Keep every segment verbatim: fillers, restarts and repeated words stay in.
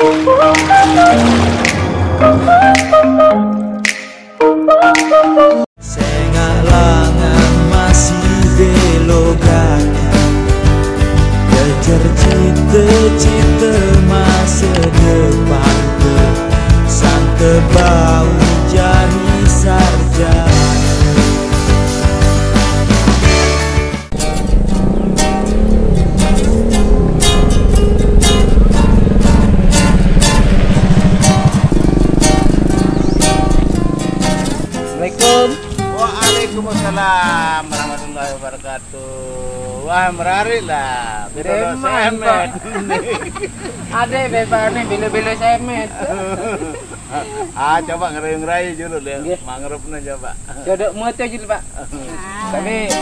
Sengak langan masih belogakan, kejar cita-cita masa depan ke, sangka bau jari sarjana. Assalamualaikum. Waalaikumsalam warahmatullahi wabarakatuh. Wah, merari lah. Beda Demen, semet. Pak. Ade, Bapak, nih, bilo-bilo semet. Ah, coba ngerayu-ngerayu dulu deh. Nggih. Mangrove nih coba. Codok moto dulu, Pak. Tapi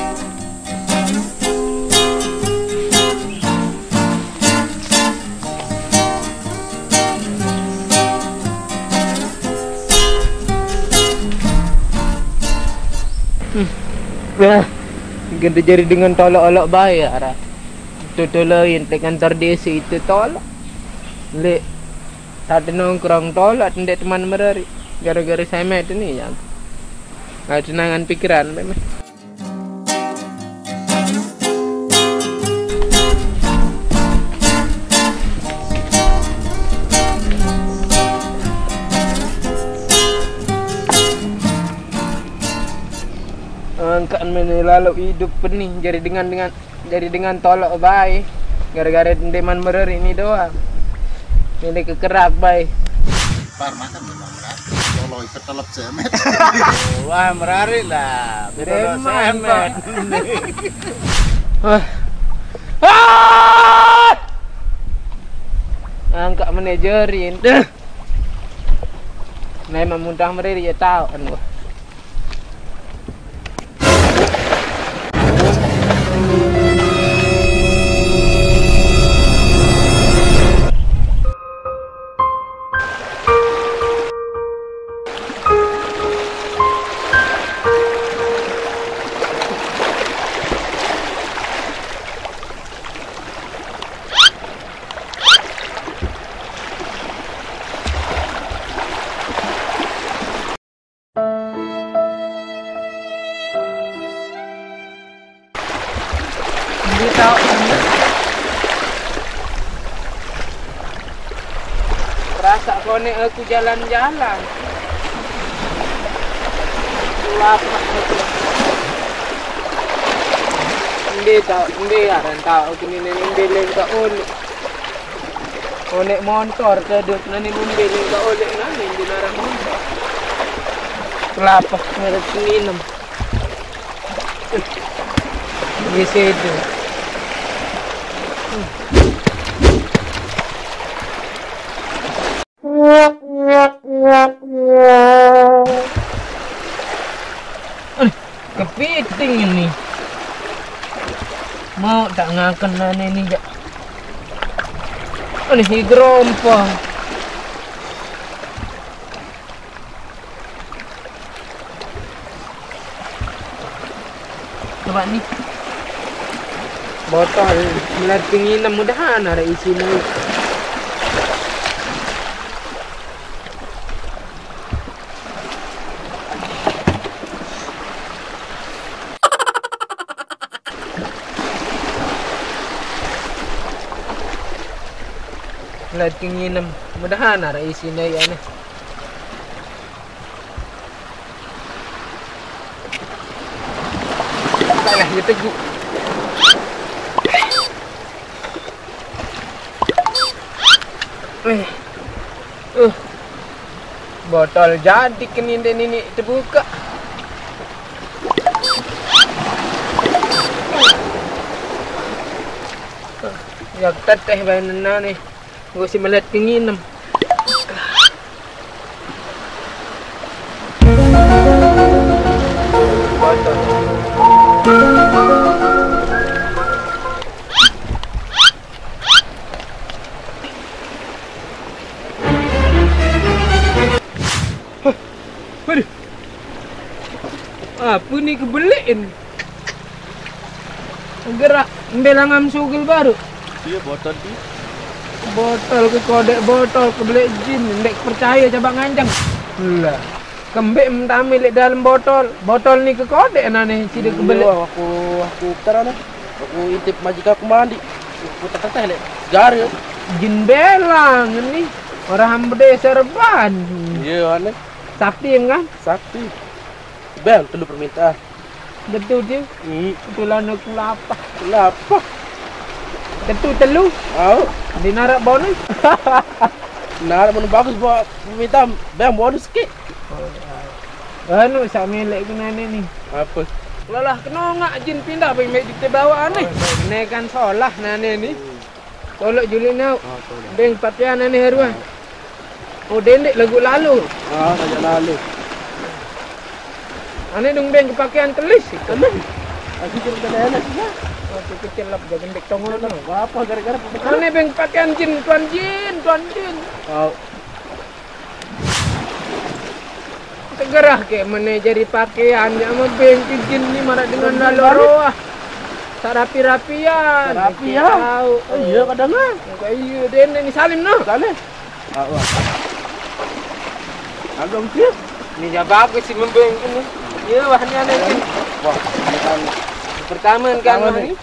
Hmm. Wah, ganti jari dengan tolak-olak bae ya, Ra. Itu tolak yang di kantor desa itu tolak. Lek tak ada nongkrong tolak, tidak teman merari. Gara-gara saya met ini ya. Nggak tenangan pikiran memang. Angkat mene lalu hidup pening jari dengan, dengan jari dengan tolok bae. Gara-gara ndeman mereri ini doang. Ini kekerak bae. Par makan tuh, Bang Rat. Tolok ikat telep semet. Wah, merari lah. Beda Demen, semet. Pak. Wah. Ah! Angkat manajerin. Deh. Memang mudah mereri ya tahu kan gua. Ndi tau, ndi. Perasa konek aku jalan-jalan. Lapak aku. Ndi tau, ndi aran tau aku ni, ndi leng ka oleh. Onek montor tedut nani mumbil ka oleh nani di narang montor. Kelapa merek Seminem. Di situ. Aduh, kepiting ini. Mau tak ngaken nane ni jak. Aduh, hi gerompang. Coba ni. Botol, melihat keinginan mudahan ada isi ni. Lagi nginem, mudahan ada isi na ya nih. Alah, ya teguh. Eh. Uh. Botol jadi keninde nini terbuka. Ya teteh bae nena nih. Gue si melet kenginem. Botol. Waduh. Apa ni kebelin? Gerak, mbelang am sugel baru. Iya, botol di. Botol ke kodek, botol ke belek jin, ndek percaya coba nganjeng. Lah, kembek mentame lek dalam botol. Botol ni ke kodek nane sida ke belek. Iya, aku, aku bentar ane. Aku intip majikan aku mandi. Aku teteh lek segara. Jin belang ni. Orang hamba desa reban. Iya, ane. Sakti kan? Sakti. Bang, telu permintaan. Betul je. Hmm. Itulah aku lapah. Lapah. Tentu telu. Au. Di narak bonus. Narak mana bagus buat permintaan. Bang, bonus sikit. Anu sak melek ke nane ni. Apa? Lelah kena ngak jin pindah pergi mek di bawah ni. Oh, ne kan solah nane ni. Tolok Julina. Oh, tolok. Beng pakaian ane haruan. Oh, dendek lagu lalu. Ah, saja lalu. Ane dong beng pakaian telis. Telis. Aku cuma kena enak juga. Oh, tu kecil lah jaga dek tongol tu. Apa gara-gara apa? Ane beng pakaian jin, tuan jin, tuan jin. Oh. Tegerah ke mana jadi pakaian ya sama beng ke jin ni marah dengan lalu roah. Tak rapi-rapian. Tak rapi ya. Tahu. Oh, iya kadang ah. Iya dendek ni salim no. Salim. Ah, wah. Agak mungkin. Ni ya bagus sih membeng ni. Iya wah ni ane jin. Wah, ini kan pertama kan wah ni.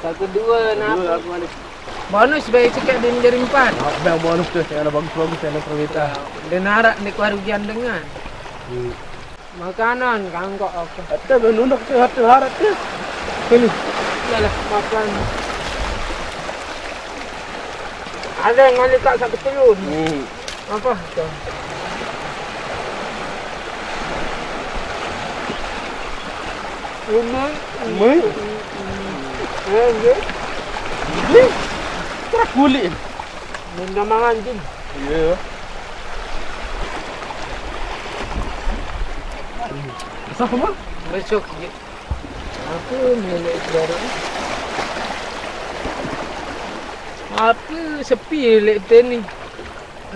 Satu dua nah. Bonus baik sikit dia menjadi empat. Bang bonus tu saya ada bagus-bagus saya nak perminta. Dia narak ni keluar ujian dengan. Hmm. Makanan kangkok aku. Ada menunduk tu ada harap tu. Sini. Yalah makan. Ada yang ngali tak satu telur. Hmm. Apa tu? Rumah. Rumah. Eh, dia. Dia. Terus kulit. Minta mangan jin. Iya. Besar apa? Besok je. Apa milik baru? Apa sepi lek ni?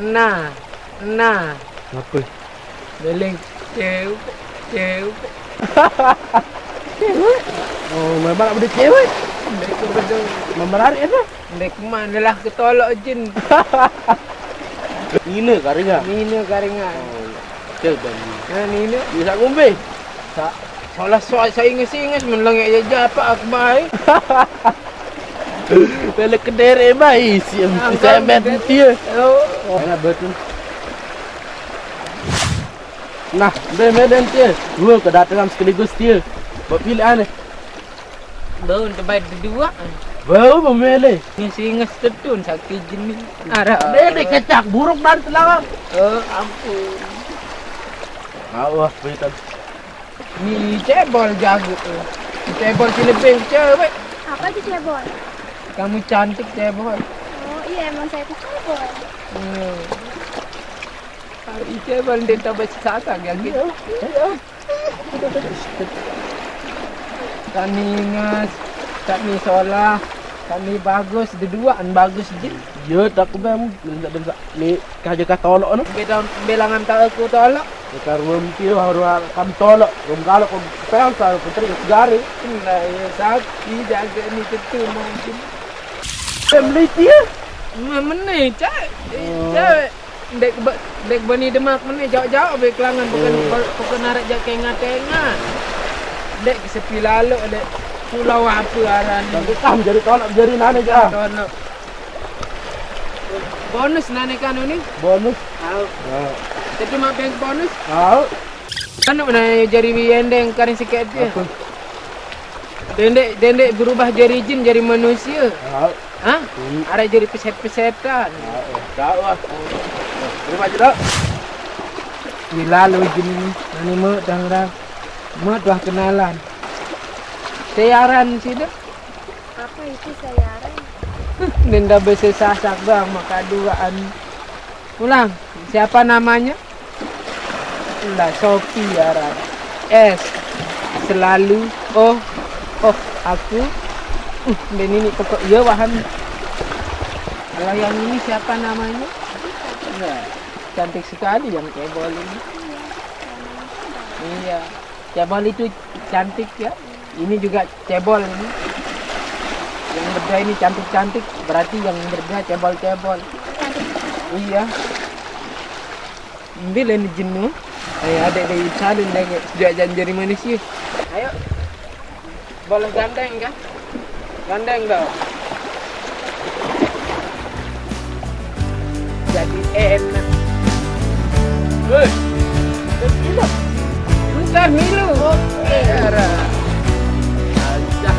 Nah, nah. Apa? Beleng cewek, cewek. Cewek? Oh, memang nak beli cewek? Mereka berdua. Memenarik apa? Mereka mana lah ketolok jin. Nina karingan. Nina karingan. Oh, iya. Betul kan? Nah, Nina. Dia tak ngombe. Tak. Salah soal saya ingat-ingat menlengak je apa aku mai. Bela kedere mai si semen dia. Oh. Enak betul. Nah, dia meden dia. Dua kedatangan sekaligus dia. Buat pilih aneh. Bau terbaik berdua. Bau memilih. Ingat-ingat tetun sakit jenis. Arah. Dia kecak buruk dan telangang. Oh, ampun. Awas, Peter. Ni cebol jago tu. Cebol sini ping cewek. Apa tu cebol? Kamu cantik cebol. Oh iya emang saya tu cebol. Hmm. Hari cebol dia tak bersesat kan gitu. Iya. Kami ingat, kami solah, kami bagus, deduaan bagus je. Iya, tak bang. Ni kerja kata tolok no. Beda bilangan tak aku tolok. Sekarang mesti harus kamu tolok. Kamu kalau kau pengen saya putri segari. Nah, ya sakti jaga ni tentu mungkin. Pembeli dia. Meneh, cak. Cak. Dek ba-, dek bani Demak mene jauh-jauh be kelangan bukan, bukan arek jak kenga-kenga. Dek sepi lalu dek pulau apa aran. Tapi kam jadi tolak jadi nane ja. Tolak. Bonus nane kanu ni. Bonus. Au. Jadi mak bank bonus. Au. Anu na jadi endeng karing sikit dia. Apa? Dendek, dendek berubah jadi jin jadi manusia. Au. Hah? Hmm. Ada jadi peset-pesetan. Au. Tahu ah. Terima kasih dah. Gila lu jin ini. Nani mek dah orang. Mek dah kenalan. Siaran sini. Apa itu siaran? Nenda besi sasak bang maka duaan. Ulang, siapa namanya? Lah Sopi aran. S selalu. Oh, oh aku. Uh, dan ini pokok iya wahan. Kalau yang ini siapa namanya? Nah, cantik sekali yang cebol ini. Iya, cebol itu cantik ya. Ini juga cebol ini. Yang Ya, ini cantik-cantik, berarti yang kerja cebol-cebol. Iya. Ambil ini jenuh. Eh, ada dari sana lagi. Sejak jangan jadi manusia. Ayo. Boleh gandeng kan? Gandeng dong. Jadi enak. Weh, terus gila. Bentar, Milu. Oke. Era. Aja.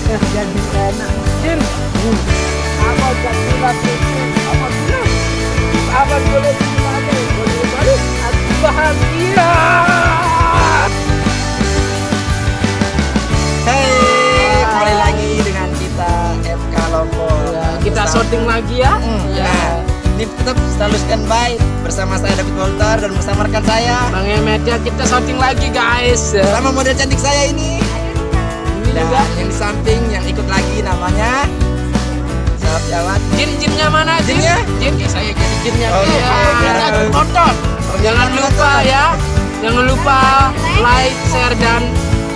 Ya, jadi enak. Jin. Apa jadi lagi? Apa bilang? Apa boleh dipakai? Boleh balik? Aku bahagia. Hey, kembali lagi dengan kita F K Lombok. Ya, kita Bersama syuting lagi ya. Hmm, Ya. nah, ini tetap selalu standby bersama saya David Walter dan bersama rekan saya. Bang Emet ya, kita syuting lagi guys. Ya. Sama model cantik saya ini. Ini Dan juga. Yang di samping yang ikut lagi namanya siapa, Jawat? Jin, jinnya mana, Jin? Jinnya? Jin, ya, saya jadi jinnya. Oh, Iya, iya. Kita nonton. Jangan lupa ya. Jangan lupa like, share, dan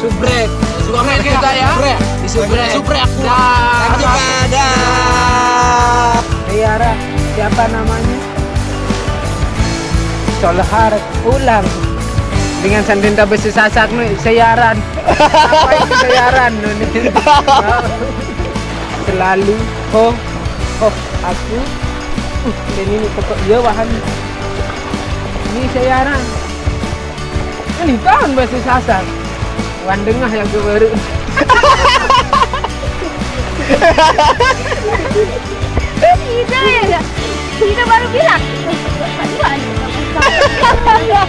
subscribe. Komen kita ya. Subscribe. Di subscribe. Subscribe. Dah. Sampai jumpa. Dah. Tiara, siapa namanya? Solhar ulang. Dengan sandinta besi Sasak nih, siaran. Apa itu siaran, nih? Selalu ho, ho, aku. Uh, dan ini pokok dia bahan. Ini siaran. Ini tahun besi Sasak. Wan dengah yang ke baru. Itu ya, Kak. Kita baru bilang. Banyak, banyak.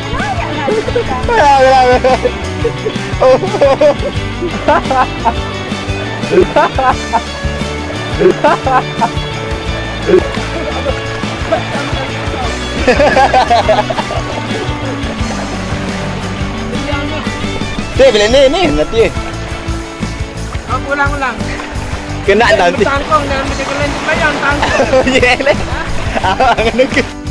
Dia bila ni, ni, nanti. Aku ulang-ulang. Kena nanti. Tangkong dan macam kalian, jangan tangkong. Iya, le. Abang kena ke-